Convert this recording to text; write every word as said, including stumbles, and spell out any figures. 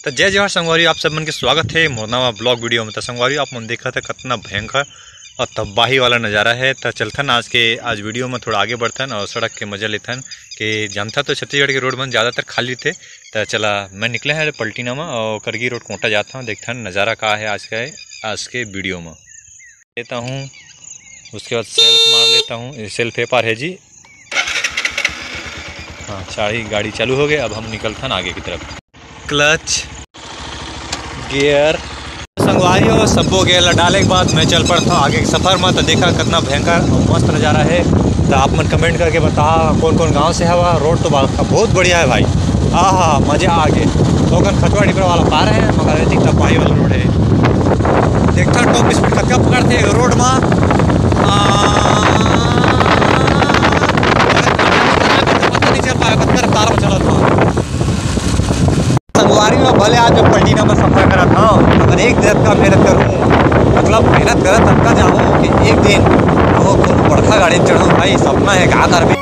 त जय जोहार संगवारी, आप सब मन के स्वागत हे मोर नवा vlog video में। त संगवारी, आप मन देखत हे कतना भयंकर और तबाही वाला नज़ारा हे। त चलथन आज के, आज video में थोड़ा आगे बढ़थन और सड़क के मजा लेथन। के जानथा तो छत्तीसगढ़ के road मन ज़्यादातर खाली रहिथे। त चला, मैं निकले हंव पलटीना में और करगी road कोंटा जात हंव, देखथन नज़ारा का हे आज के, आज के video में। लेता हूँ, उसके बाद self मार लेता हूँ। ये self ए पार हे जी। हाँ, चाबी, गाड़ी चालू हो गए। अब हम निकलथन आगे की तरफ। Clutch, gear, संगवारी हो, सबो gear ला डाले के बाद मैं चल पड़ता हूँ आगे के सफर में। तो देखा कितना भयंकर और मस्त नज़ारा हे। तो आप मन comment करके बताहा कौन कौन गांव से हवा। Road तो बा-, बहुत बढ़िया हे भाई, आहा, मजा आ गे। तो ओकर खचवा डिबरा वाला पार हे, मगर ये तबाही वाला road हे। देखथन top speed कतका पकड़थे road मा। आ, पता नहीं चल पाया, कतका रफ्तार में चलत हूँ। संगवारी हो, भले आज मैं पलटीना में सफर करत हूँ, मगर एक दिन का मेहनत करूँ, मतलब मेहनत करत तब का जाऊँ कि एक दिन वो कोनो बड़का गाड़ी में चढ़ूँ भाई। सपना हे, का करबे,